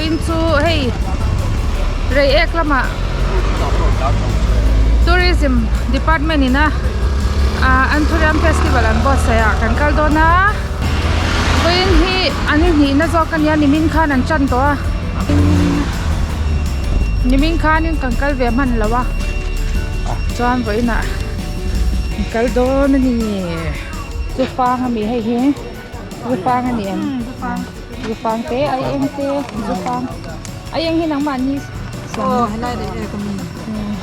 Vawiin chu hei Reiek lamah Tourism Department ina Anthurium Festival an buatsaih ah kan kal dawn a. Vawiin hi an inhnihna zawk a nia nimin khan an tan tawh a. Nimin khanin kan kal ve hman lo a chuan vawiinah kan kal dawn a ni. Zufang a mi hei hi zufang a ni em zufang te a eng te zufang a eng hi nangmah ni aw helai leh e ka mi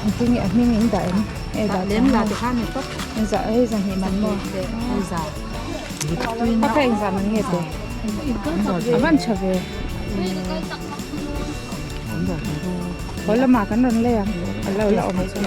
engtin nge a hming in dah em e dah lem la te khan ni tawp engzah hei zahnih man maw hei za a kha engzah man nge te a van tha ve haw lamah kan rawn lei ang a lo la awm chu.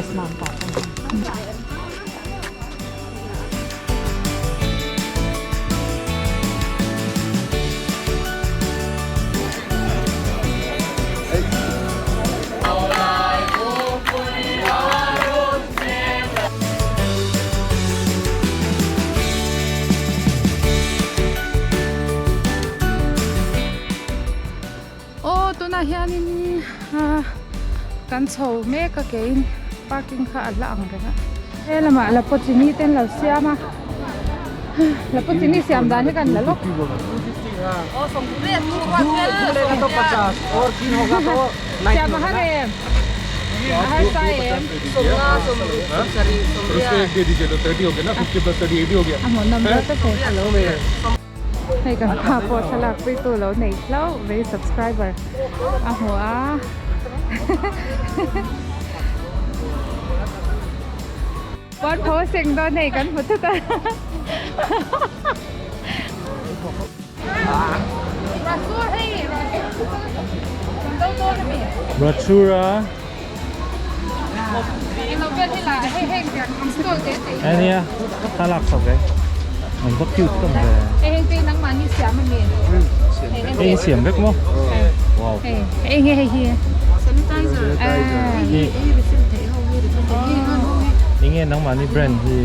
Aw tunah hianin kan chho mek a keiin parking kha a hla ang reng a he lamah lapawchini te an lo siam a lapawchini siam dan hi kan la lawk siam a har em a har sa em a hmuhnawm deuh tak e. Hei kan pa pawh thlalak pui tu lo nei hlauh mai subscriber a hmu a Puan pho seng dawn hei kan hmu thut a Ratura Ania thlalak chho ve an va cute hlawm ve hei hi siam vek maw wow hei nge hei hi enge nangmahni brand hi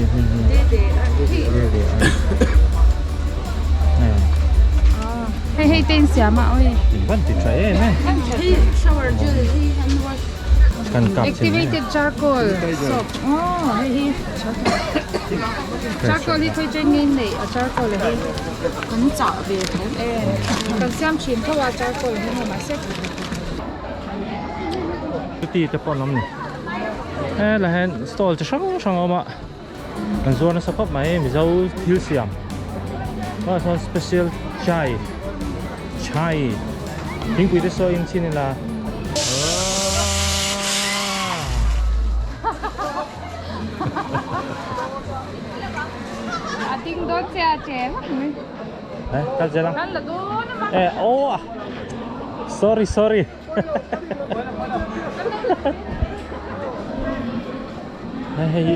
Hei hei te in siam a oi. In van ti tha em e. Kan kap chin. Activated charcoal soap. Oh hei hi. Charcoal hi khoi chen nge nei a charcoal hi. Kan chah ve tho. Eh kan siam thin tho a charcoal hi maw mahse. Chuti te pawh an awm ni. Helai hian stall chi hrang hrang a awm a. Kan zuar nasa khawp mai Mizo thil siam ah chuan special chai chai thingpui te saw in chin ila A ding dawn che a che Eh kal zel ang Eh oh sorry sorry Hei hei hi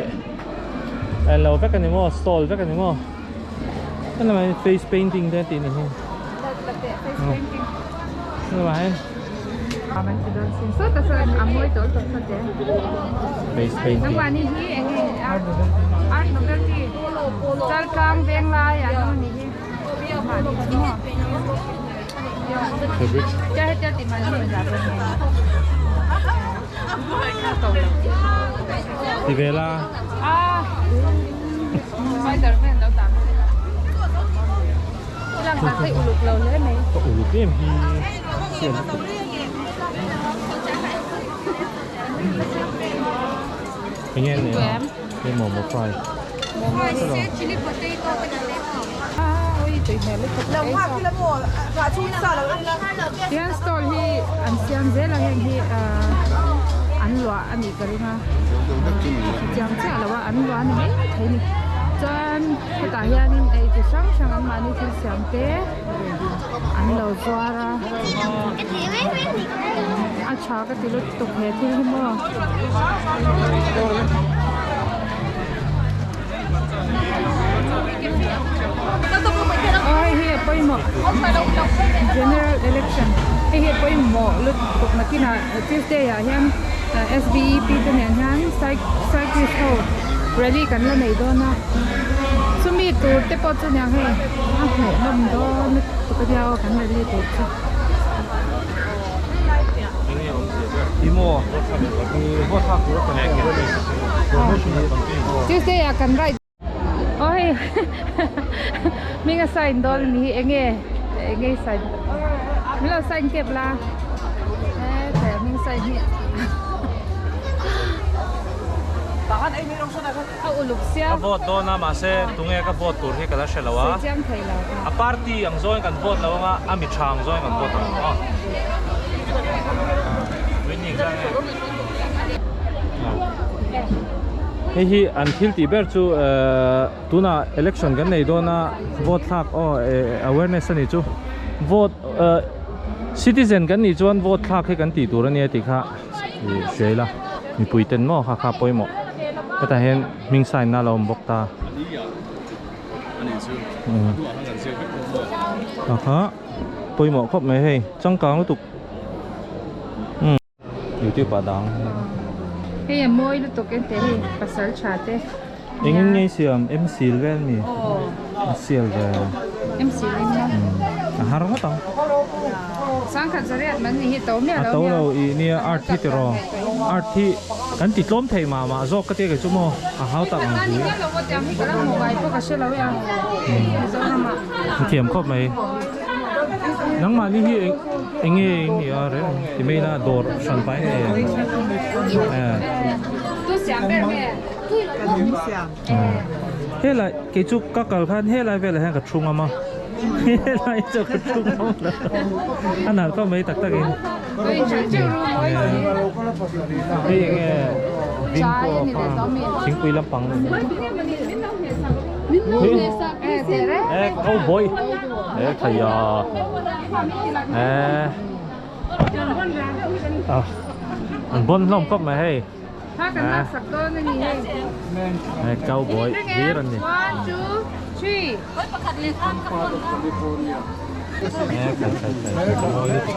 a lo vek a ni maw stall vek a ni maw helamah hian face painting te tih a ni hi helamah hian face painting fabric Ti ve la. Ka uluk em hi siam lutuk. Enge an nei a? Hei momo fry. Tihian stall hi an siam zel a heng hi an luah a nih ka ring a chiang chiah lo a an luah a ni mai thei a ni chuan hetah hianin ei chi hrang hrang an mahni thil siam te an lo zuar a a tha ka ti lutuk he thil hi maw. Aw hei hi a pawimawh general election hei hi a pawimawh lutuk nakinah tuesday ah hian SBEP te nen hian cyclist ho rally kan la nei dawn a chumi tur te pawh chu niang hei a hmuh nawm dawn lutuk a nia aw kan rally tur chu. I maw i vote thlak tur a campaign dawn a ni. Promotional campaign. Tuesday ah kan ride aw hei hming a sign dawn a ni hi enge enge i sign min lo sign kep la hetlai ah hming sign hi a uluk sia Ka vote dawn a mahse tunge ka vote tur hi ka la hre lo a sawi chiang thei lo a party ang zawngin kan vote lo anga a mi tha ang zawngin kan vote ang aw winning zan nge Hei hi an thil tih ber chu tunah election kan nei dawn a vote thlak aw awareness a nih chu vote citizen kan nih chuan vote thlak hi kan tih tur a nia tih kha ih hria ila mipui ten maw kha kha pawimawh hetah hian hming sign na a lo awm bawk ta a kha pawimawh khawp mai hei changkang lutuk. Youtube ah dang. Hei a mawi lutuk e te hei pasal tha te. Engin nge siam MC vel mi? A sial ve. MC vel nia. A har ngawt ang. Sangkhat zariat man ni hi to miah lo nia. A to lo i nia art hi tiraw. Art hi kan ti tlawm thei mah mah zawk ka tia kei chu maw a hau tak ang hui. A thiam khawp mai. Nangmahni hi eng nge eng nia reng ti mai ila dawr hran pai nge helai kei chu ka kal khan helai velah hian ka thu ngam a helai chu ka thu ngam lo a nalh khawp mai tak tak in hei eng nge thingpui lampang e cowboy e thei a e an bon hlawm khawp mai hei e cowboy hlir an ni e khai khai khai mawi lutuk mawi lutuk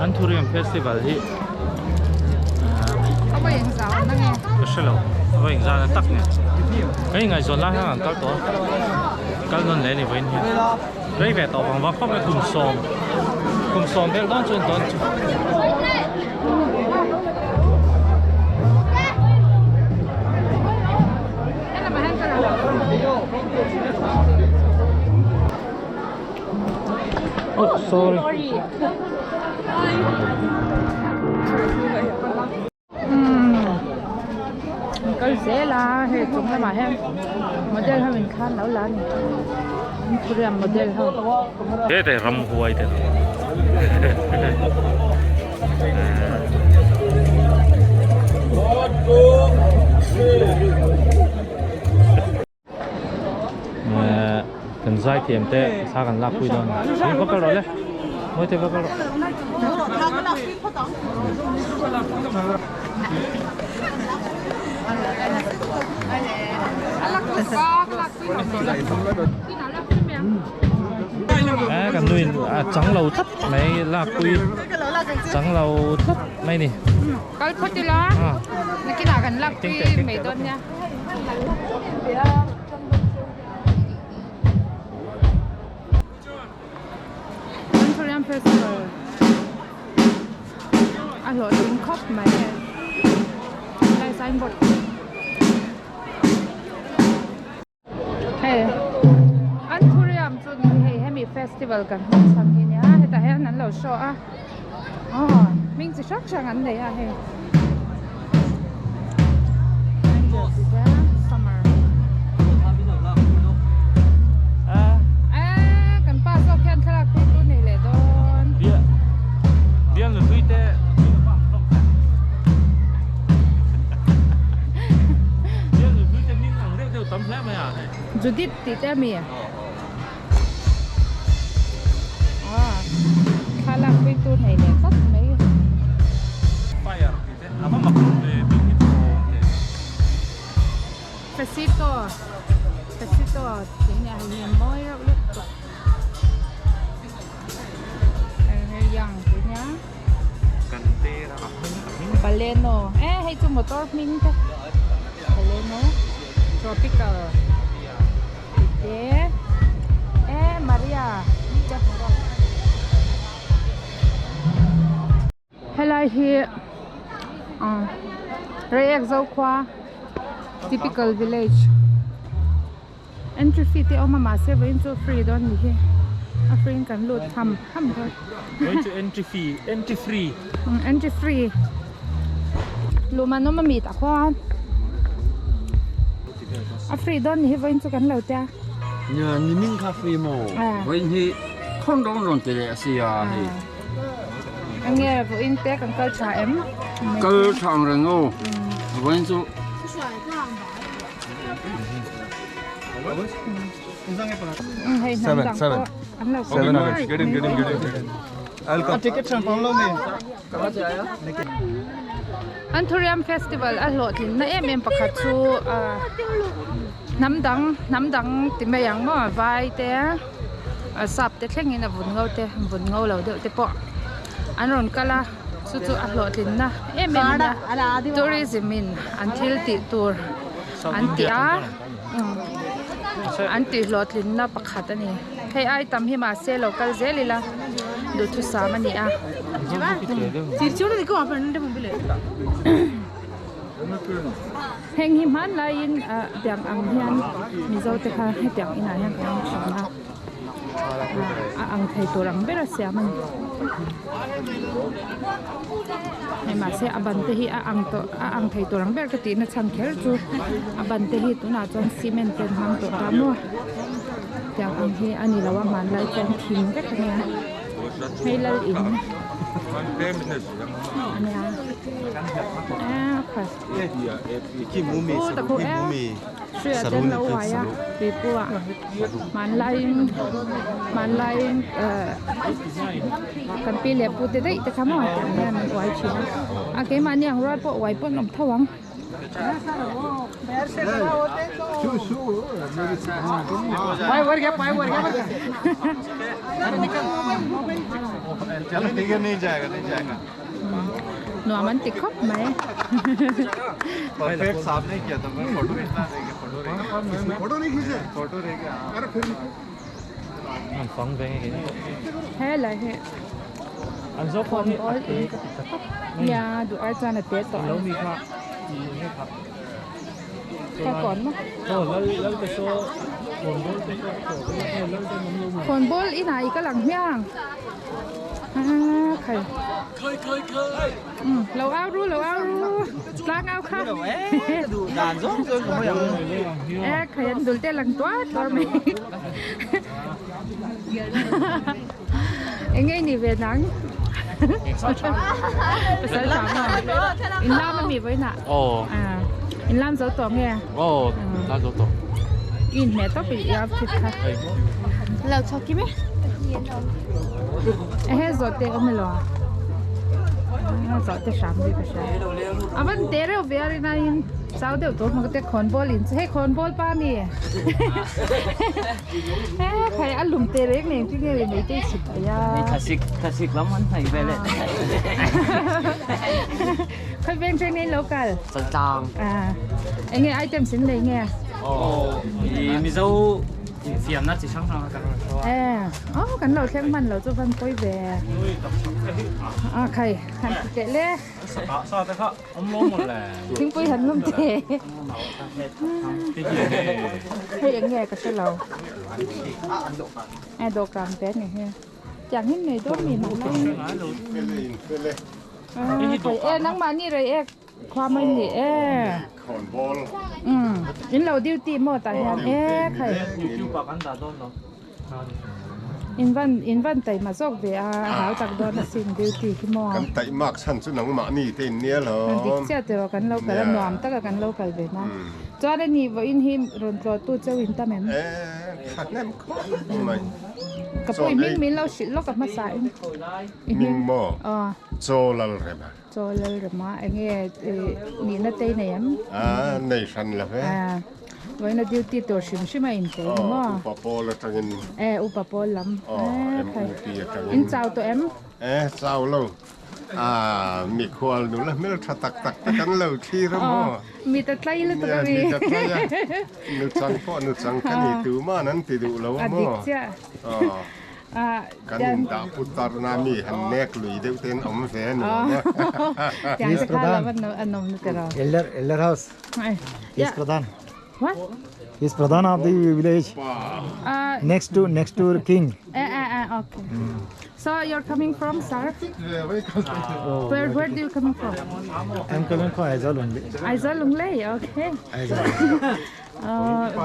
Anthurium festival hi ka hre lo a va inzan a tak nge ka ingaihzawn lai hian an kal tawh a kal nawn leh a ni vawiin hian rei ve tawh vang vang khawp mai kum sawm kum sawm vel dawn chuan dawn chu. Oh, sorry. Kal zel a hei chung lamah hian model ho in khan lo la a ni Anthurium model ho. Hete ramhuai te. Kan zai thiam te thla kan lak pui dawn ni va kal rawh le mawi te va kal rawh. Kan nuin a chang lo tlat mai lak pui chang lo tlat mai ni. Kal phawt ila nakinah kan lak pui mai dawn nia. Anthurium Festival a hlawhtling khawp mai e helai signboard hei Anthurium chu ni hei hemi festival kan hmang chhan hi nia hetah hian an lo show a aw hming chi hrang hrang an nei a hei. Judith tih te ami thlalak pui tur nei leh tlat mai. Fesito Fesito tih nia hei hi a mawi reuh lutuk hei young tih nia Baleno e hei chu motor hming te. don't know tropical tih te e Maria te helai hi ah Reiek Zokhua typical village entry fee te a awm a mahse vawiin chu free dawn ni hi a free in kan lut ham ham dawn vawiin chu entry fee entry free entry free luh man awm a mi tah khuan a free dawn ni hi vawiin chu kan lo tia nia nimin kha free maw vawiin hi khawn rawn rawn ti leh a sia hei enge vawiin te kan kal tha em kal tha ang reng aw vawiin chu Seven, seven. Seven hundred. Get in, get in, get in, get in. I'll come. Anthurium Festival a hlawhtlinna em em pakhat chu ah hnam dang hnam dang ti mai ang maw vai te ah sap te thlengin a vun ngo te vun ngo lo deuh te pawh an rawn kal a chu chu a hlawhtlinna em em a nia tourism in an thil tih tur an ti a an tih hlawhtlinna pakhat a ni hei ai tam hi mahse lo kal zel ila duhthusam a ni a. Heng hi hmanlaiin ah tiang ang hian mizo te kha hetiang inah hian kan awm thin a a ang thei tur ang ber a siam a ni hei mahse a ban te hi a ang tawh a ang thei tur ang ber ka tih na chhan kher chu a ban te hi tunah chuan cement te an hmang tawh ta maw tiang ang hi a ni lo a hmanlai chuan thing vek a nia hei lal in a nia a khat aw tak ho e hruia te an lo uai a tuipui ah hmanlaiin hmanlaiin ehh kan pi leh pu te daih te kha maw tiang hian an uai thin a a keimahni ang rual pawh uai pawh an awm tho ang. Nuam an ti khawp mai. Helai hi khawnbawl in nia duh ai chuan a te tawh a ni. Ka kawn maw? Khawnbawl inah i kal ang hmiang. Ah khai. Lo au ru lo au ru tlang au kha. E khai an dul te lang tuar tuar mai. Eng nge ni ve nang? Pasal tha maw? In lam ami vawiinah? Aw. In lam zo tawh nge? Aw, lam zo tawh. I inhmeh tawp i outfit kha. Lo chhuak kim e. Ehe zawhte awm elo a? Zawhte hram hi ka hria. A van te reuh ve a rin aiin chau deuh tur hmang te khawnbawl in chu hei khawnbawl pa mi. He khai a lum te reng reng chu nge mei te chhip thei a. Thlasik thlasik lam an hnaih ve le. Khoi veng teng nei local. Chaltlang. À. Enge items in nei nge? Oh, i Mizo infiamna chi hrang hrang kan rawn hruai. Eh, oh kan lo thleng hman lo chu van pawi ve. A khai, han ti teh le. Sa te kha awm lo maw le. Thingpui han lum teh. Hei eng nge ka hre lo. Eh dawhkan te ani hi. Tiang hi nei dawn mi mah mai. Eh nangmah ni rei ek khua mai ni eh. In lo duty maw tah hian eh khai. In van in van taima zawk ve a a hau tak dawn asin duty hi maw. Kan taimak chhan chu nangmahni te in nia lo. Dik chiah tiraw kan lo kal a nuam taka kan lo kal ve na. Chuan ani vawiin hi rawn tlawh tu cheu in tam em? Eh thahnem khawp mai. Ka pawh i hming min lo hrilh lawk a hmasa in. I hming maw? Aw. Chaw lal rema. Chaw lal rema enge nihna te i nei em? Ah nei hran lo ve. Ah vawiin a duty tur hrim hrim a in tel ni maw? Aw upa pawl atangin. Eh upa pawl lam. Aw MUP atangin. In chau tawh em? Eh chau lo. Ah, mikhual nula hmeltha tak tak te kan lo thlir a maw? Mi ta tlai lutuk a mi. Mi ta tlai a, nuchang pawh nuchang ka ni tuman an ti duh lo a maw? A dik chiah. Aw, kan indah pu tarna mi han nek lui deuh te an awm ve a ni awm a. Tiang te kha lo an awm na tiraw? Elder, Elder House. Yes, Pradhan. What? He is Pradhan of the village. Next to next to king. Eh, eh, eh, okay. So you're coming from, sir? Where where do you coming from? I'm coming from Aizawl only. Aizawl Lunglei, okay. Aizawl.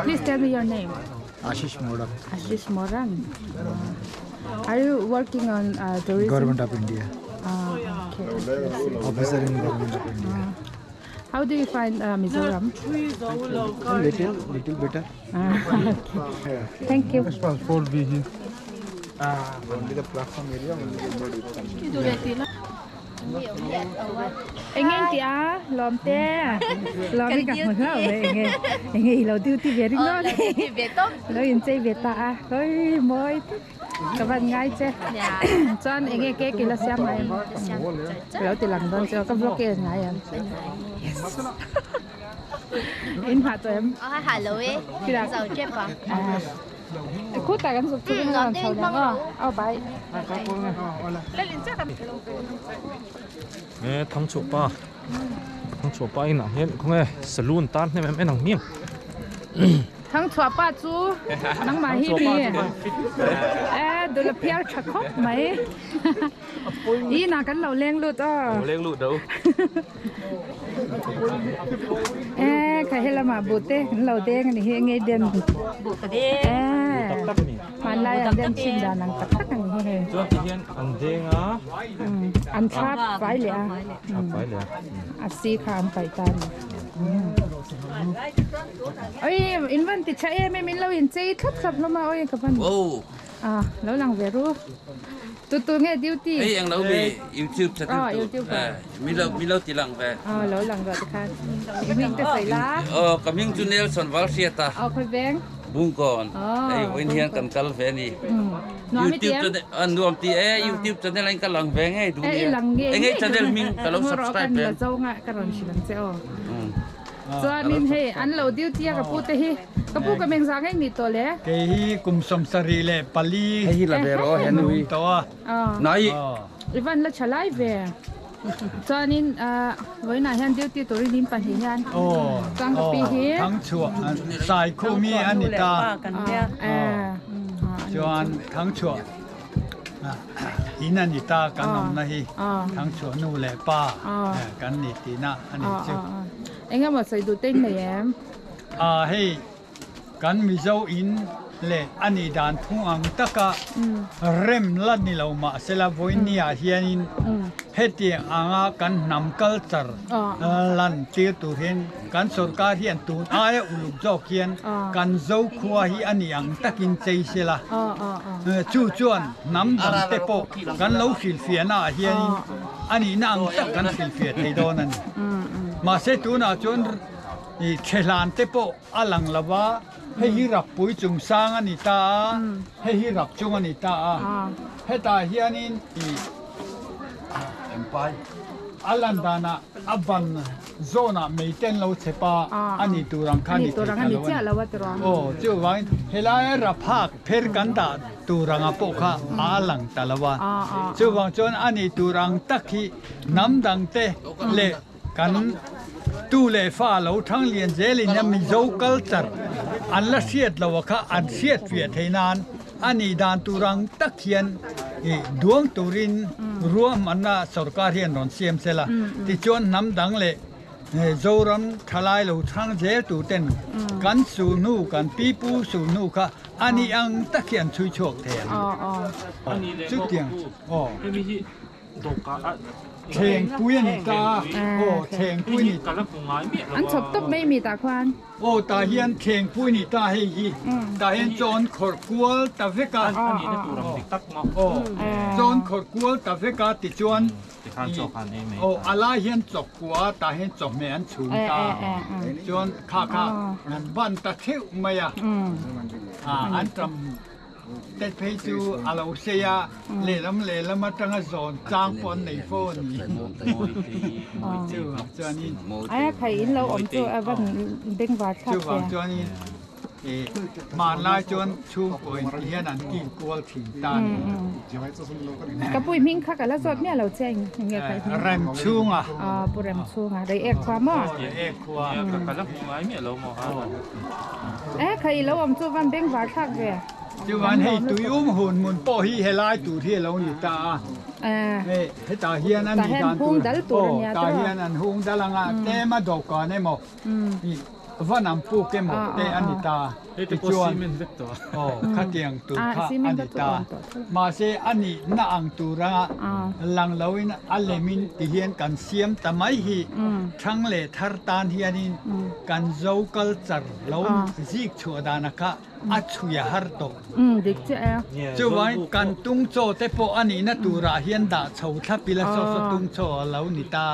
Please tell me your name. Ashish Modak. Ashish Moran. Are you working on tourism? Government of India. Okay. Officer in Government of India. How do you find Mizoram? Little, little better. Okay. Thank you. 4B here. Only the platform area, only the body. Eng eng ti a lawm te lawm i ka hmu hlauh ve eng eng eng i lo duty ve ringawt lo in chei ve ta a hawi mawi tak ka van ngai che chuan eng nge cake i la siam ngai em ka lo ti lang dawn che aw ka vlog en ngai em yes in hah tawh em Khutah kan zuk chu kan rawn chho leh ang aw. Aw bye. He Thangchhuah pa Thangchhuah pa inah hian khawnge saloon tan hnem em en ang hmiang. Thangchhuah pa chu nangmah hi mi e dul a phiar tha khawp mai. Inah kan lo leng lut aw. Lo leng lut do. E kha helamah buh te kan lo deng a ni hi enge den. Buh ka deng. E hmanlai an den thin dan ang tak tak a ni hi hei. Chuan ti hian an deng a. An thlap fai leh a. Thlap fai leh a. A si kha an paih ta a ni. Oi in van ti tha em em in lo in chei thlap thlap hlawm a oi ka van. A lo lang ve ru. Tu tu nge duty? Hei eng lo mi YouTube cha tu tu. Mi lo mi lo ti lang ve. Aw lo lang rawh tikhan. I hming te sawi la. Aw ka hming chu Nelson Valhriata. Aw khawi veng? Bungkawn. Hei vawiin hian kan kal ve a ni. Nuam i ti em? Nuam ti e YouTube channel ah in ka lang ve ngei duh nia. E i lang ngei ngei. Engei channel hming ka lo subscribe ve. Kan la zo nga ka rawn hrilh ang che aw. Chuanin hei an lo duty a ka pu te hi ka pu ka meng zang eng ni tawh le. Kei hi kum 74 Hei hi la ve rawh he nu hi. Tawh a. Nai. I van la tha lai ve. Chuanin vawiinah hian duty turin in pahnih hian chuan ka pi hi. Thangchhuah Saikhumi a ni ta. Chuan Thangchhuah In a ni ta kan awmna hi Thangchhuah nu leh pa kan ni tihna a ni chu. Eng emaw sawi duh te in nei em? A hei kan Mizo in leh a nih dan thung ang taka rem la ni lo mahsela vawinia hianin hetiang anga kan hnam culture lan tir tur hian Kan sorkar hian tun aia uluk zawk hian kan Zokhua hi a ni ang takin chei se la. Chu chuan hnam dang te pawh kan lo hrilhfiahna ah hianin a nihna ang tak kan hrilhfiah thei dawn a ni. Mahse tunah chuan thehlan te pawh a lang lo va, hei hi rappui chungsang a ni ta a, hei hi rap chung a ni ta a. Hetah hianin a lan danah a ban Zawnah meiten lo chep a, a ni tur ang kha ni thei ta lo a ni. Aw, chuvangin helaia raphak pher kan dah tur anga pawh kha a lang ta lo a. Chuvang chuan a ni tur ang tak hi hnam dangte leh kan tu leh fa lo thang lian zelin a Mizo culture an la hriat lo a kha an hriat fiah thei nan A nih dan tur ang tak hian i duang turin ruahmanna sorkar hian rawn siam se la. Tichuan hnam dang leh Zoram thalai lo chhang zel tur ten kan suhnu, kan pipu suhnu kha a nih ang tak hi an chhui chhuak thei ang. Chutiang aw. Thlengpui a ni ta a, aw thlengpui a ni. An chhawp tawp mai mi tah khuan. Aw tah hian thlengpui ni ta hei hi tah hian chawn khawrh kual ta vek a aw chawn khawrh kual ta vek a tichuan aw a lai hian chawk kua a tah hian chawhmeh an chhum ta chuan kha kha an ban ta theuh mai a an tam. Te phei chu a lo sei a, lehlam lehlam atanga zawn chang pawh an nei fo a ni. Chuvang chuanin. Aia khai in lo awm chu a van bengvar thlak ve. Chuvang chuanin hmanlai chuan chhungkaw in ti hian an kil kual thin ta a ni. Ka pui hming kha ka la zawt miah lo che eng nge khai hming. Remchhunga. Aw Pu Remchhunga Reiek khua maw? Reiek khua. Ka la hmu ngai miah lo maw ha. E khai i lo awm chu van bengvar thlak ve. Chuan hei tui um hun hmun pawh hi helai tur hi a lo ni ta a. Hei hetah hian a nih dan tur aw tah hian an hung dal anga tlem a dawhkan emaw van ang puk emaw te a ni ta. Tichuan aw khatiang tur kha a ni ta. Mahse a nihna ang tur anga lang loin a lemin ti hian kan siam ta mai hi thang leh thar tan hianin kan zo culture lo zik chhuah dana kha a chhui a har tawh. Dik chiah e. Chuvangin kan tung chaw te pawh a nihna turah hian dah chho thlap ila saw saw tung chaw a lo ni ta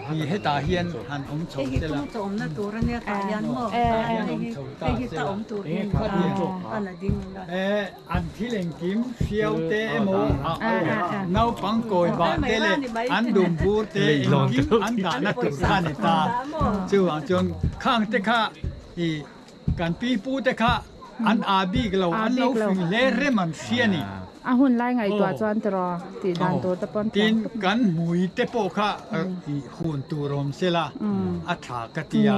hi hetah hian han awm chho se la. Hei hi tung chaw awmna tur a nia tah hian maw? Tah hian awm chho ta Hei hi se ta la. awm tur hi a la ding la. An thil engkim hriau te emaw naupang kawi bah te leh an dum bur te engkim an dahna tur kha a ni ta. Chuvang chuan khang te kha i Kan pipu te kha an aa bik lo, an lo fing hle rem an hria ni. A hun lai ngaihtuah chuan tiraw tih dan tur te pawh an thiam Tin, kan hmui te pawh kha hun tur awm se la, a tha ka ti a.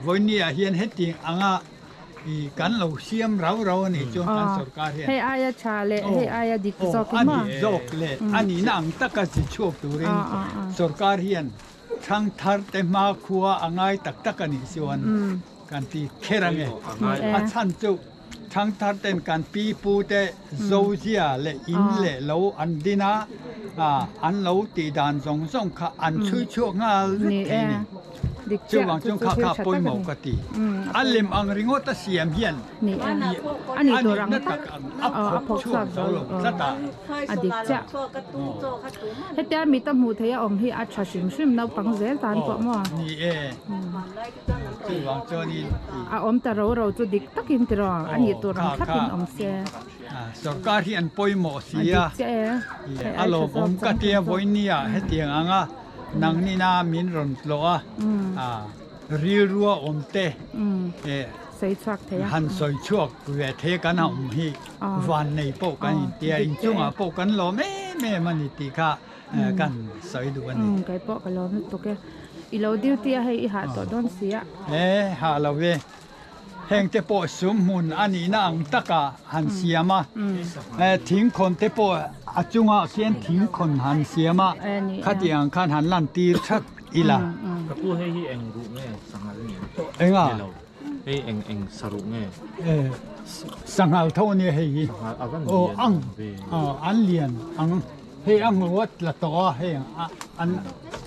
Vawinia hian hetiang anga kan lo siam rau rau a nih chuan kan sorkar hian. Hei aia tha leh hei aia dik zawk hi maw? A dik zawk leh a nihna ang taka chi chhuak turin sorkar hian Thangthar te hmakhua a ngai tak tak a nih chuan kan ti kher ang e. A chhan chu thangthar ten kan pi pu te zozia leh in leh lo an din a, an lo tih dan zawng zawng kha an chhui chhuak nghal vek thei a ni. Chuvang chuan kha kha pawimawh ka ti. A lem ang ringawt a siam hian a nihna tak ang a phawk chhuak zo lo tlat a. A dik chiah. Hetia mita hmuh theih a awm hi a tha hrim hrim naupang zel tan pawh maw? Ni e, chuvang chuanin A awm ta ro ro chu dik takin tiraw a nih tur ang thlapin awm se. Sorkar hi an pawimawh si a. A dik chiah e. A lawmawm ka tia vawinia hetiang anga nangnina min rawn tlawh a rilrua awm te sawi chhuak thei a. Han sawi chhuak ve thei kan awm hi Vannei pawh kan intia, inchungah pawh kan lawm em em a ni tih kha kan sawi duh a ni. Kei pawh ka lawm lutuk e. I lo duty a hei i hah tawh dawn si a. E hah lo e. Heng te pawh sum hmun a nihna ang taka han siam a. Thingkhawn te pawh a chungah khian thingkhawn han siam a, khatiang ang khan han lantir that ila. Ka pu hei hi eng ruh nge sanghal ni? Enga? Hei eng eng saruh nge? Sanghal tho ania hei hi. Sanghal a van lian ang ve. Aw an lian ang. Hei a ngaw a tla tawh a hei an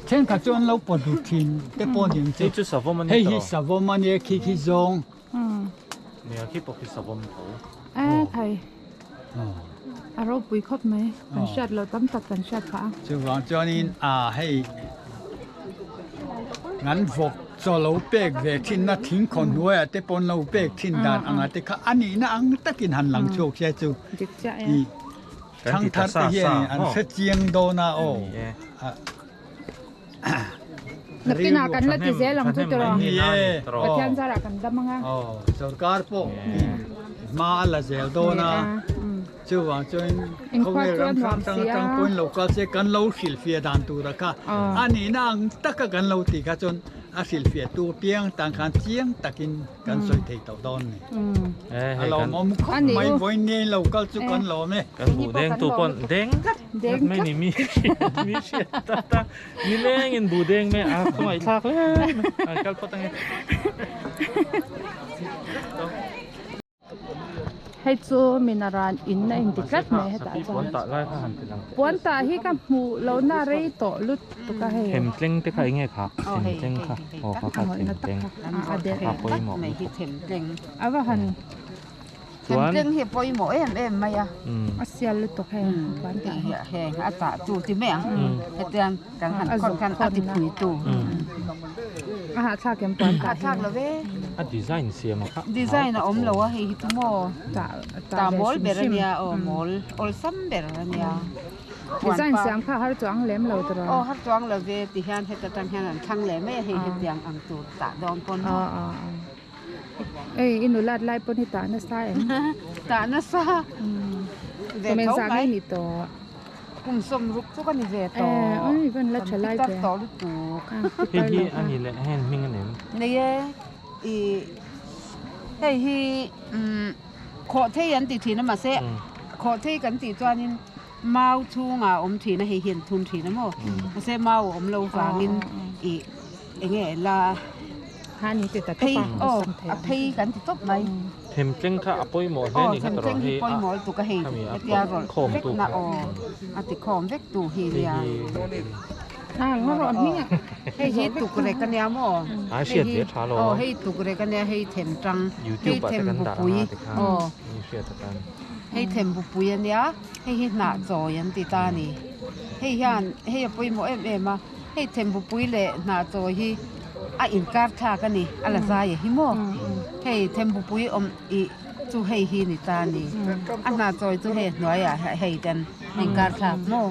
thenkhat chu an lo pawt ru thin te pawh ni ang chu. Hei chu savawm a ni tawh. Hei hi savawm a nia khi khi zawng. Nia khi pawh khi savawm tho. E thai. A ropui khawp mai. Kan hriat loh tam tak kan hriat phah a. Chuvang chuanin a hei kan vawk chaw lo pek ve thinna thingkhaw hnuaiah te pawn lo pek thin dan anga te kha a nihna ang takin han lang chhuak sia chu i thangthar te hian an hre chiang dawn a aw. Nakinah kan la ti zel ang chu tiraw? Pathian zarah kan dam ang a. Aw, sorkar pawh hma a la zel dawn a. Chuvang chuan khawvel ram hrang hrang atang pawhin lo kal se kan lo hrilhfiah dan tura kha a nihna ang taka kan lo tih kha chuan a hrilhfiah tu apiang tan khan chiang takin kan sawi thei tawh dawn a ni. A lawmawm khawp mai, vawiin nge lo kal chu kan lawm e. Kan buh deng tu pawn deng tlat mai ni mi mi hriat ta ta ni lengin buh deng mai a khawngaih thlak hle mai an kal phawt ange. Hei chu minaran in a inti tlat mai hetah chuan puan tah hi ka hmuh lohna rei tawh lutuk a hei. Themtleng te kha enge kha themtleng kha aw kha kha themtleng kha pawimawh lutuk. A va han Chuan Themtleng hi pawimawh em em mai a. A sial lutuk hei puan tah hi. Heng a tah tu ti mai ang hetiang kan han khawn khan a ti phui tu. A hahthlak em puan tah hi. A hahthlak lo ve. A design siam a kha. Design a awm lo a hei hi chu maw ta mawl ber a nia aw mawl awlsam ber a nia. Design siam kha har chuang lem lo tawh. Aw har chuang lo ve ti hian heta tang hian an thlang leh mai a hei hetiang ang tur tah dawn pawn maw. Ei i nulat lai pawn hi tah nasa em? Tah nasa ve tho mai. Ni tawh. Kum sawmruk chu ka ni ve tawh. Eh, i van la tha lai ve. Tawh lutuk. Hei hi a ni leh hen hming a nem. Nei e i hei hi khawh thei an ti thin a mahse khawh thei kan tih chuanin mau chhungah a awm thin a hei hi an thun thin a maw mahse mau a awm lo vangin i enge la phei aw a phei kan ti tawp mai. Themtleng kha a pawimawh hle ni kha tawrh hei a pawimawh lutuk a hei hetia rawlh vek na aw a ti khawm vek tu hi nia hei hi tukrek a nia maw a hriat ve tha lo aw hei tukrek a nia hei them tang hei them bupui aw hei them bupui a nia hei hi hnah chawi an ti ta a ni hei hian hei a pawimawh em em a hei them bupui leh hnah chawi hi a inkar thlak a ni a la zai a hi maw hei thembupui awm ih chu hei hi ni ta a ni a hnah chawi chu hei a hnuaiah hei ten a inkar thlak maw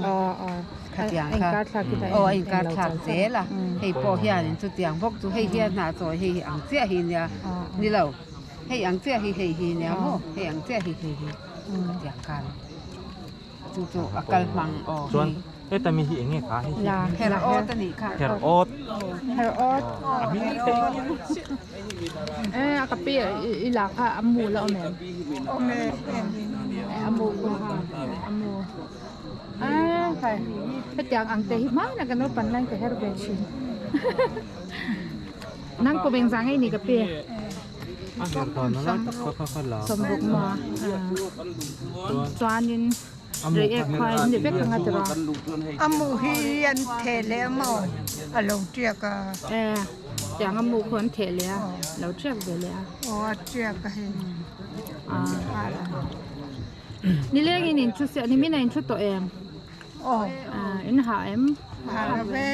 khatiang kha aw a inkar thlak zel a hei pawh hianin chutiang bawk chu hei hi a hnah chawi hei hi ang chiah hi nia ni lo hei ang chiah hi hei hi nia maw hei ang chiah hi hei hi khatiang khan. Chu chu a kal hmang aw Chuan heta mi hi enge kha hei hi her awt a nih kha her awt her awt a hming thei eh a ka pi i la kha a mu la awm em awm e a mu khu ha a mu a khai hetiang ang te hi hmana kan naupan laiin ka her ve thin nang kum engzah nge ni ka pi Sawmruk maw chuanin reiek khua in ni vek anga tiraw. A mu hi an theh leh a maw a lo tiak a. E tiang a mu khu an theh leh a lo tiak ve leh a. Aw a tiak a hei. Nileng in in thu siah nimin a in thu tawh em? Aw. In hah em? Hah lo ve.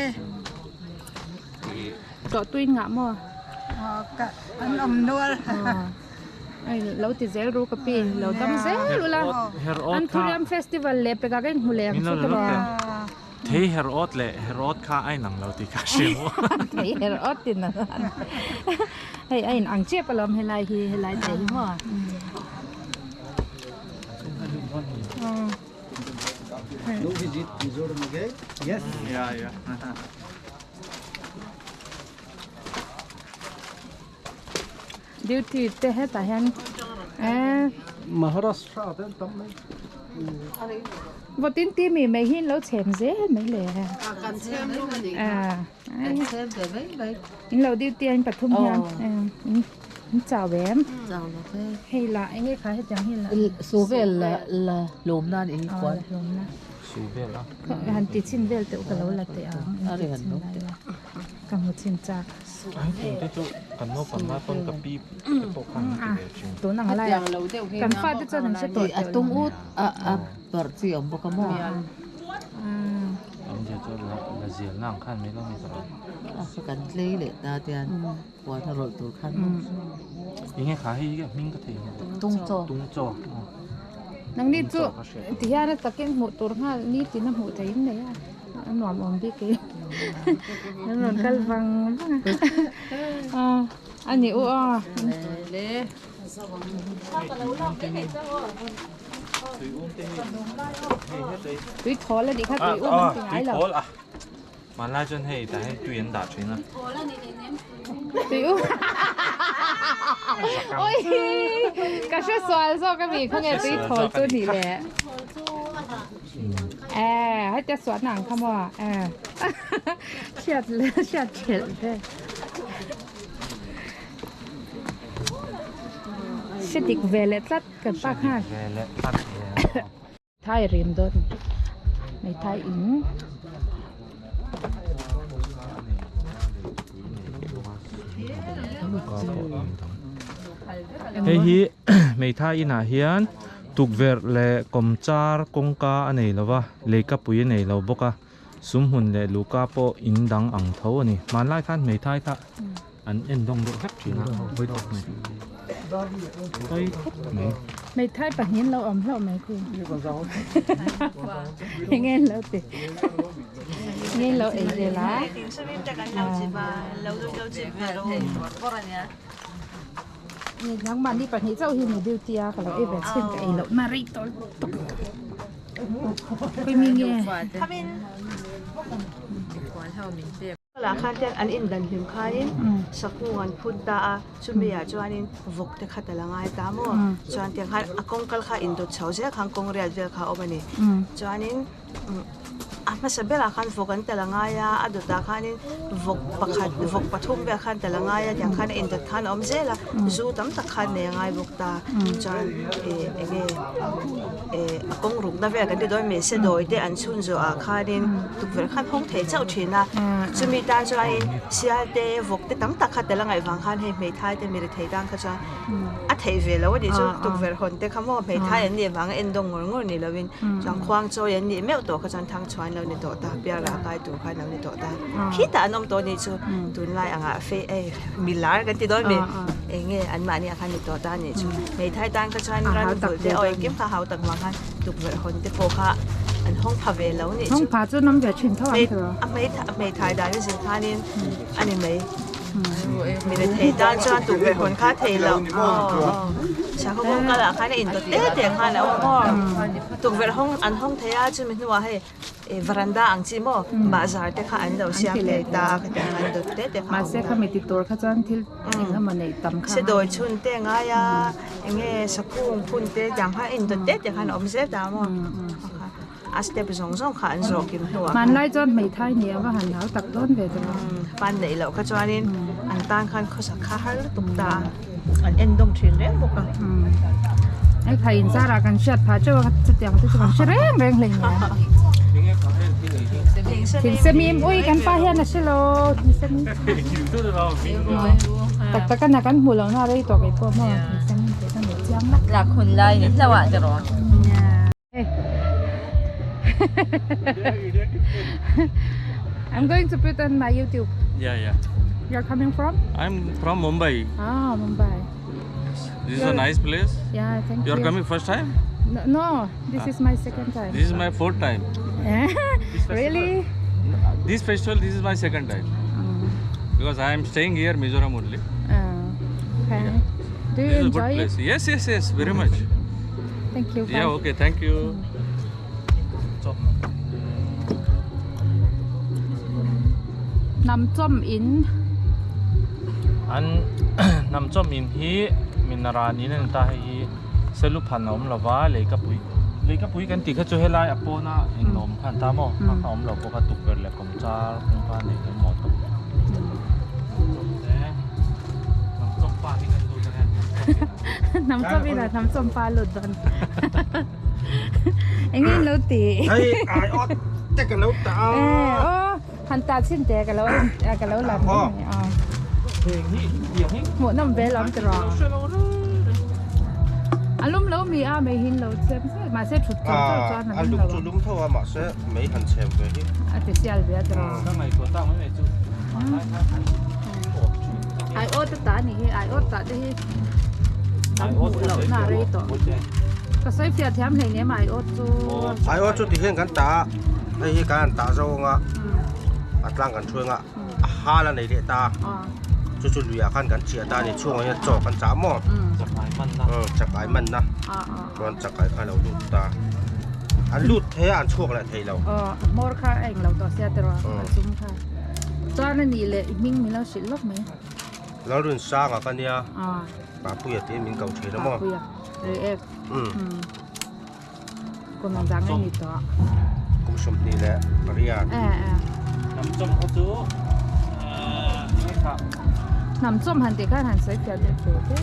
Tawh tui ngah maw? An awm nual. Ai lo ti zel ru ka pi lo dam zel ula. An Thuriam festival leh pekah ka inhmu leh ang chu ka rawh. Thei her awt leh her awt kha a inang lo tih kha hria maw? Thei her awt tin an hei a inang chiap alawm helai hi helai thei hi maw. No visit Mizoram okay? Yes. Yeah, yeah. Duty te hetah hian eh Maharashtra te an tam mai. Votin ti mi mai hi an lo chhem zel mai le. Kan chhem lum a ni kha. Kan chhem ve mai mai. In lo duty a in pathum hian in chau em. Chau lo ve. Hei lah enge kha hetiang hi lah. Su vel la hlawm nan i kual. Hlawm na. Su vel a. Han ti chhin vel teuh ka lo la teh ang. A ri han lo teh. Ka hmu chhin chak. Ai kum te chu kan naupang lai pawn ka pi te pawh khan an ti ve thin. Tun ang lai ah kan fate chuan an hre tawh A tung ut a a barh chi a awm bawk a maw. An zia chu la zial na ang khan mai lo ni tawh ang. A kan tlei leh ta tian puan a rawlh tur khan. Enge kha hei hi hming ka thei nge. Tung chaw. Tung chaw. Nangni chu tihian a takin hmuh tur nghal nitin a hmuh theih in nei a. A nuam awm bik e. An rawn kal vang vang a. A ni u aw. Tui thawl a nih kha tui um an ti ngai lo. Tui thawl a. Hmanlai chuan hei tah hian tui an dah thin a. Tui um. Oi ka hre sual zawk a mi khawnge tui thawl chu ni le. Eh heta suat na ang kha maw eh hriat leh hriat thelh te hre dik ve leh tlat kan pa khan thai rim dawn hmeithai in. Hei hi hmeithai inah hian. Tukverh leh kawmchar kawngka a nei lo va, leikapui a nei lo bawk a, sumhmun leh luhka pawh in dang ang tho a ni. Hmanlai khan hmeithai kha An en dawng deuh hlek thin a, pawi tawk mai. Pawi khawp mai. Hmeithai pahnih an lo awm hlauh mai khu. Enge an lo ti? Enge an lo ei vel a? Nangmahni pahnih chauh hi ni duty a, ka lo ei ve chhin ka ei loh na rei tawh lutuk. Khawi mi nge? Lah khan hian an indan hlim khanin sakung an phun ta a, chumi ah chuanin vawk te kha tal a ngai ta maw? Chuan tiang khan a kawng kal kha indawt chho zel khan kawng riat vel kha a awm a ni. Chuanin a hmasa berah khan vawk an tal a ngai a, a dawtah khanin vawk pakhat vawk pathum vel khan tal a ngai a, tiang khan a indawt khan a awm zel a, zu tam tak khan nei a ngai bawk ta. Chuan ih eng nge eh a kawng rukna vel kan ti dawn mai se dawi te an chhun zawh ah khanin tukverh khan hawng thei chauh thin a chumi tan chuanin sial te vawk te tam tak kha tel a ngaih vang khan hei hmeithai te mi rethei tan kha chuan a theih ve lo a nih chu tukverh hawn te kha maw hmeithai an nih vanga en dawng ngawr ngawr ni lovin chuan khuang chawi an nih meuh tawh kha chuan thang chhuan lo ni tawh ta piala kai tur khan lo ni tawh ta khitah an awm tawh a nih chu tunlai angah fei ei milar kan ti dawn mi eng nge an mahni ah khan ni tawh ta a nih chu hmeithai tan kha chuan ran vulh te aw engkim kha hau tak vang khan tukverh hawn te pawh kha an hawng pha ve lo nih chu hawng pha chu an awm ve thin tho ang tiraw a hmeithai dan a zir khanin a ni mai mi rethei tan chuan tukverh hawn kha thei lo sakhaw kawng kalah khan a indawt te te khan a awm aw tukverh hawng an hawng thei a chumi hnuah hei Veranda ang chi maw bahzar te kha an lo siam thei ta a khatiang an dawt te te kha mahse khami ti tur kha chuan thil eng emaw neih tam kha se dawi chhun te ngai a eng nge sakung phun te tiang kha in dawt te te khan a awm zel ta maw a step zawng zawng kha an zawh kim hnuah hmanlai chuan hmeithai nia va han hau tak dawn ve ta pan neih loh kha chuanin an tan khan khawsak kha har lutuk ta a an en dawng thin reng bawk a. Hei khai in zarah kan hriat phah teuh a chutiang te chu kan hre reng reng hlei nia. Thingsemim ui kan pa hian a hre lo thingsemim. Tak tak ana kan hmuh lohna rei tawh kei pawh maw thingsemim tih ka nei chiang lak. Lak hun lai ni hlauh ah tiraw. I'm going to put on my YouTube. Yeah, yeah. You're coming from? I'm from Mumbai. Ah, Mumbai. Yes. This is a nice place. Yeah, thank you. You're coming first time? No, no this ah. is my second time. This is my fourth time. really? This festival, this is my second time. Oh. Because I am staying here, Mizoram only. Oh, okay. Yeah. Do you this enjoy is a good place. it? Yes, yes, yes, very much. Thank you. Yeah, okay, thank you. Nam chawm in. An nam chawm in hi minaran in an ta hei hi seluphan a awm lova leikapui leikapui kan tih kha chu helai a pawna englo awm kha an ta maw a kha awm lo pawh kha tukverh leh kawmchar kawngka nei te maw tawp nam chawm pa hi kan lut ang e nam chawm in a nam chawm pa lut dawn eng nge in lo ti hei ai awt te ka lo ta a aw han ta chhin te ka lo ka lo la mai mai a hmuh nawm ve lawm tiraw a lum lo mi a mei hin lo chhem zet mahse thut chawr chawr chuan a lum lo a lum tho a mahse mei han chhem ve hi a ti sial ve a tiraw ka ngaihtuah tak mai mai chu ai awt a ta a nih hi ai awt tah te hi kan hmuh loh na a rei tawh ka sawi fiah thiam hleinem ai awt chu ai awt chu tihian kan ta a hei hi kan han tah zo anga a tlang kan hruai anga a hal a nei leh ta chu chu luiah khan kan chiah ta a ni chhungah hian chaw kan chah maw chakai manna chakai manna chuan chakai kha a lo lut ta an lut thei a an chhuak leh thei lo a hmawr kha a englo tawh sia tiraw a zum kha chuan a nih leh i hming min lo hrilh lawk mai Lalrinsanga ka nia Papuia tiin min ko thin a maw Papuia react Kum ang dang ni tawh. Kum 28 Hnam chawm kha chu nge kha. Hnam chawm han tih khan han sawi fiah deuh ve ve.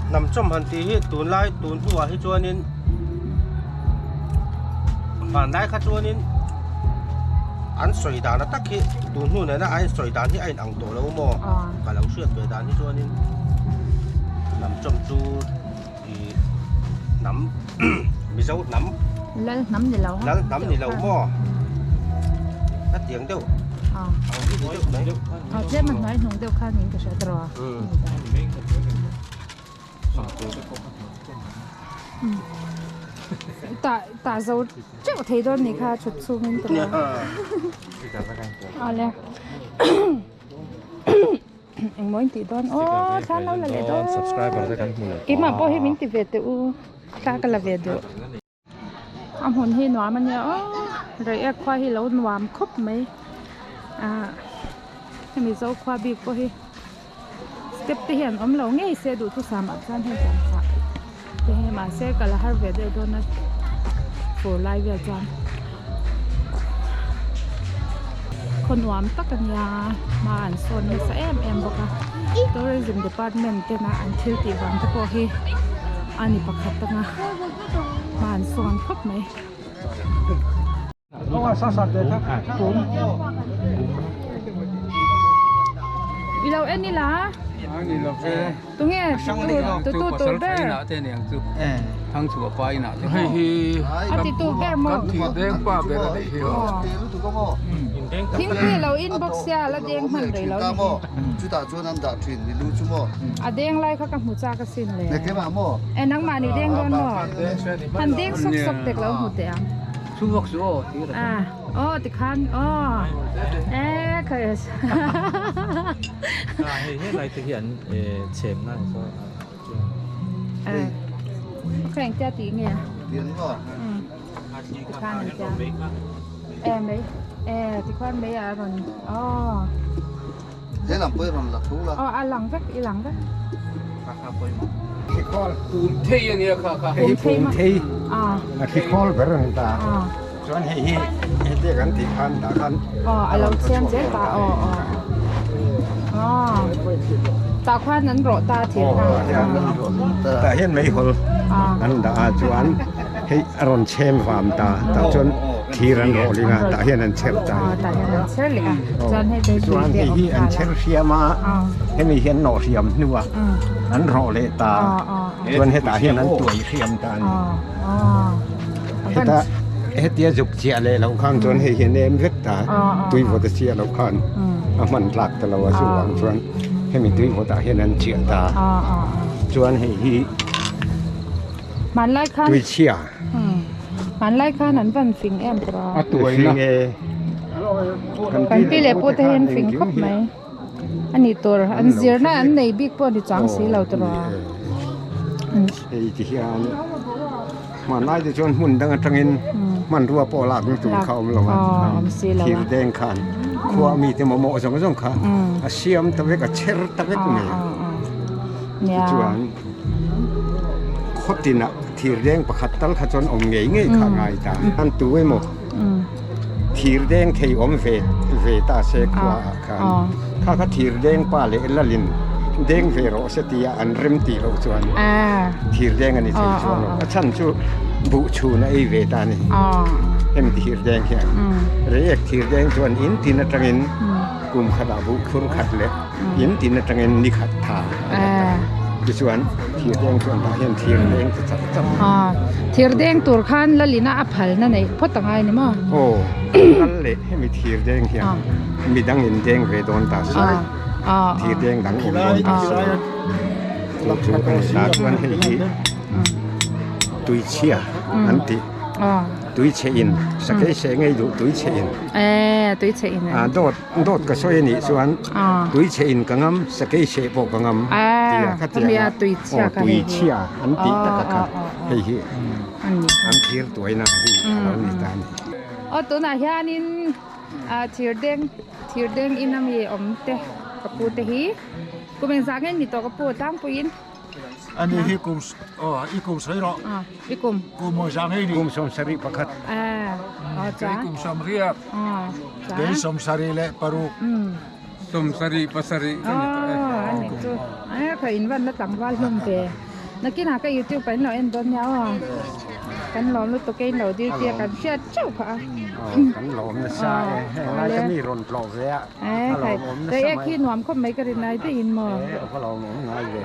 Hnam chawm han tih hi tunlai tun hnuah hi chuanin hmanlai kha chuanin an sawi dan a tak hi tun hnu nena a insawi dan hi a inang tawh lo maw? Ka lo hriat ve dan hi chuanin hnam chawm chu. I hnam Mizo hnam Lal hnam ni lo Lal hnam ni lo maw? Hetiang deuh. A tlem a hnuai hnung deuh khan in ka hria tawh a. Tah tah zo teuh thei dawn nih kha thut chhungin ka hria. Awle engmaw in tih dawn aw thla an lo la leh dawn keimah pawh hi min ti ve teh u thla ka la ve duh. A hmun hi nuam a nia aw Reiek khua hi lo nuam khawp mai ah hemi zo khua bik pawh hi step te hian awm lo ngei se duhthusam ah chuan hei tlan phah te hi mahse kal a har ve deuh dawn a fur lai vel chuan khaw nuam tak a nia hma an sawn nasa em em bawk a tourism department tena an thil tih vang te pawh hi a ni pakhat ang a. Hma an sawn khawp mai. I lo en ila? Tunge tu tu tur ber? A ti tu ber maw? Thingpui a lo in bawk sia a la deng hman rei lo ni hi. A deng lai kha ka hmu chak a. Sin le. E nangmah nih deng dawn maw? Han deng sawk sawk tek lo hmu teh ang. Ah, aw tikhan aw. E khai. Ah hei he lai te hi an chhem na so. Eh. Kha eng tia tih nge? Tikhan an tia. E mei. E tikhan mei a rawn. Aw. He lam pawh i rawn la thu la. Aw a lang vek i lang vek. Kha kha pawimawh. Thikhawl. Pum thei a nia kha kha. Hei pum thei. A thikhawl ber a ni ta. Chuan hei hi heti kan tih khan dah khan. Aw a lo chhem zel ta aw aw. Aw. Tah khuan an rawh ta thir kha. Tah hian meihawl an dah a chuan hei a rawn chhem vam ta tah chuan thir an rawh ling a tah hian an chher ta. Tah hian an chher leh a chuan hei te chuan hei hi an chher hriam a hemi hian nawh hriam hnuah an rawh leh ta chuan hetah hian an tuai hriam ta a ni. Heta hetia zuk chiah leh loh khan chuan hei hi a nem vek ta tui vawt a chiah loh khan a hman tlak ta lo a chuvang chuan hemi tui vawtah hian an chiah ta chuan hei hi hmanlai khan tui chhia hmanlai khan an van fing em pawh a tuai na kan pi leh pu te hian fing khawp mai a ni tur an zirna an nei bik pawh ni chuang si lo tawh hei ti hian hmanlai te chuan hmun dang atangin hmanrua pawh lak na tur kha awm lo a thir deng khan khua mi te mamawh zawng zawng kha a siam ta vek a chher ta vek mai tichuan khawtinah thir deng pakhat tal kha chuan awm ngei ngei kha a ngai ta an tu emaw thir deng thei awm ve ve ta se khua ah khan kha kha thir deng pa leh lalin deng ve rawh se tia an rem tih loh chuan thir deng a ni thei chuan lo a chhan chu buh chhun a ei ve ta a ni hemi thir deng hian reiek thir deng chuan in tin atangin kum khatah buh phur khat leh in tin atangin ni khat tha a la ta tichuan thir deng chuan tah hian thir deng ta char char thir deng tur khan lalina a phalna neih phawt a ngai ni maw aw lal leh hemi thir deng hian midang in deng ve dawn ta se thir deng dang awm dawn ta se chu chu a ni ta chuan hei hi tuichhia an tih. Tui chhe in sakei seh ngei duh tui chhe in. E tui chhe in. A dawt dawt ka sawi anih chuan tui chhe in ka ngam sakei seh pawh ka ngam tia kha tia tui chhia ka tui chhia an tih tak a kha hei hi an thir tuaina hi a lo ni ta a ni. Aw tunah hianin thir deng thir deng in ami awm te ka pu te hi kum engzah nge ni tawh ka pu tlangpuiin. Ani hi kum aw i kum sawi rawh. Ah, i kum. Kum maw zang ei ni. Kum 71. Ah, aw cha. Kei kum 80. Ah, cha. Kei 77. 77 ka ni tawh e. Aw, ani chu. Ai kha in van na tlangval hlum ve. Nakinah ka youtube ah in lo en dawn nia aw. Kan lawm lutuk e in lo duty a kan hriat teuh phah a. Aw, kan lawm nasa e. Heng lai ka mi rawn tlawh ve a. Reiek hi nuam khawp mai ka rin ai daih in maw?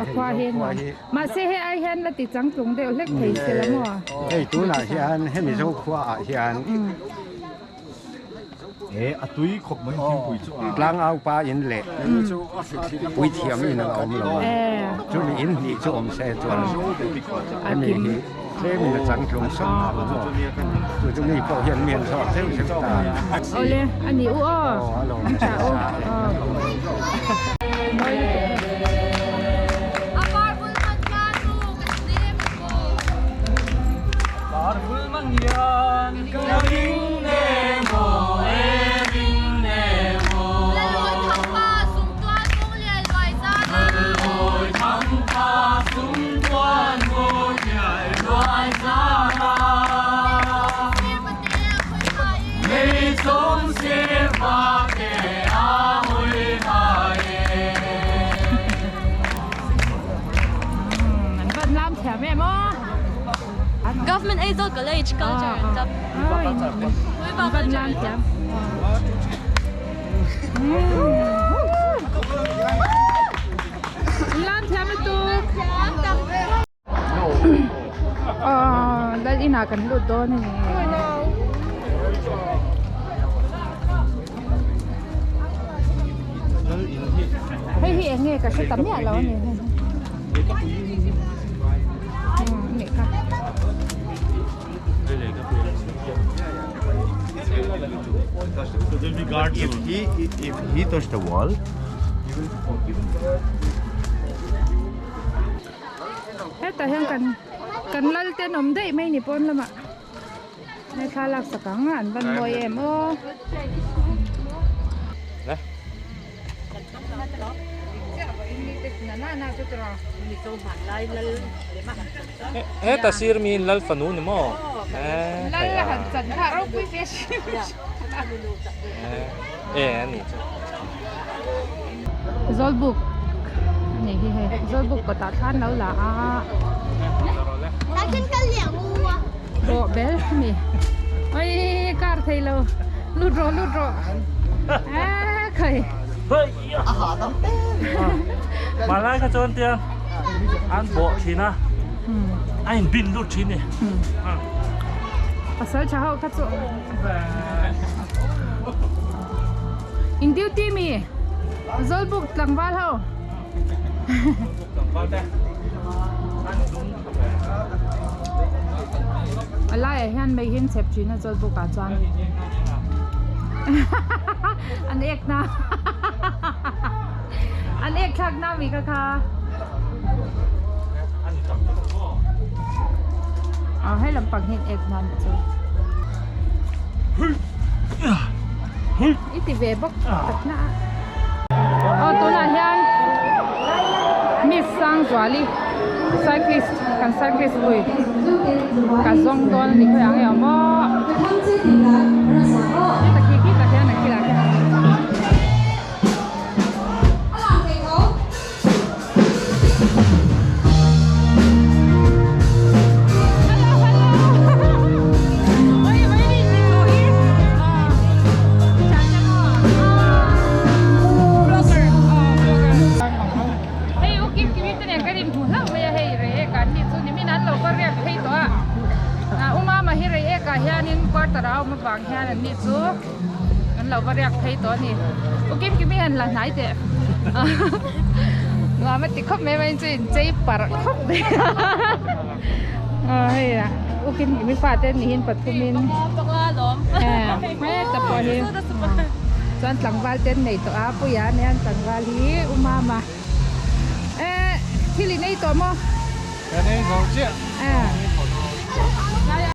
A khua hi nuam. Mahse hei ai hian la ti changtlung deuh hlek thei se la maw? Hei tunah hian hemi Zokhua ah hian. E a tui khawp mai thingpui chu a. Tlangau pa in leh puithiam in an awm lo a, chumi in hnih chu awm se chuan hemi hi tlemin a changtlung sawt ang maw? Chu chu mi pawh hian mi an zawt zeuh zeuh ta. Awle, a ni u aw. Aw, a lawm An tha u. An van lam thiam em aw. Government Aizawl College culture and club. An van lam thiam. Lam thiam lutuk. Aw lal inah kan lut dawn a ni. Hei hi eng nge ka hre ta miah lo a ni. Nih kha. If he if he touch the wall, he will Hetah hian kan kan lal te an awm daih mai ni pawn lamah he thla lak sak ang a an van mawi em aw. Heta sir mi lal fanu ni maw? Lal a han chan kha ropui ve hrim E a ni chu. Zawlbuk a ni hi hei Zawlbuk kawtah thlan lo la a bawh bel a ni awii car thei lo lut rawh lut rawh eee khawi. Hmanlai kha chuan tia an bawh thin a a in bin lut thin ni. Pasal tha ho kha chu in duty mi Zawlbuk tlangval ho. A laiah hian mei hi an chhep thin a Zawlbuk ah chuan an ek na an ek thlak na mi kha kha aw hei lampang hi an ek na ni chu i ti ve bawk tak na a aw tunah hian miss Sangzuali cyclist kan cyclist pui ka zawng dawn a ni khawi ang e awm aw heta khi khi tak hian a kilah khian. Hei u Kim Kimi te nen kan inhmu hlauh mai a hei rei ek ah ni chu nimin an lo va riak phei tawh a u Mama hi rei ek ah hianin quarter a awm avang hian an ni chu An lo va riak phei tawh a ni. U Kim Kimi han la hnai teh. Nuam a ti khawp mai mai chu in chei parh khawp mai. Aw hei a U Kim Kimi fate an nihin pathumin. Heta pawh hi chuan tlangval te an nei tawh a Puia ania an tlangval hi U Mama. Eh thil in ei tawh maw? Kan ei zo chiah. Tlai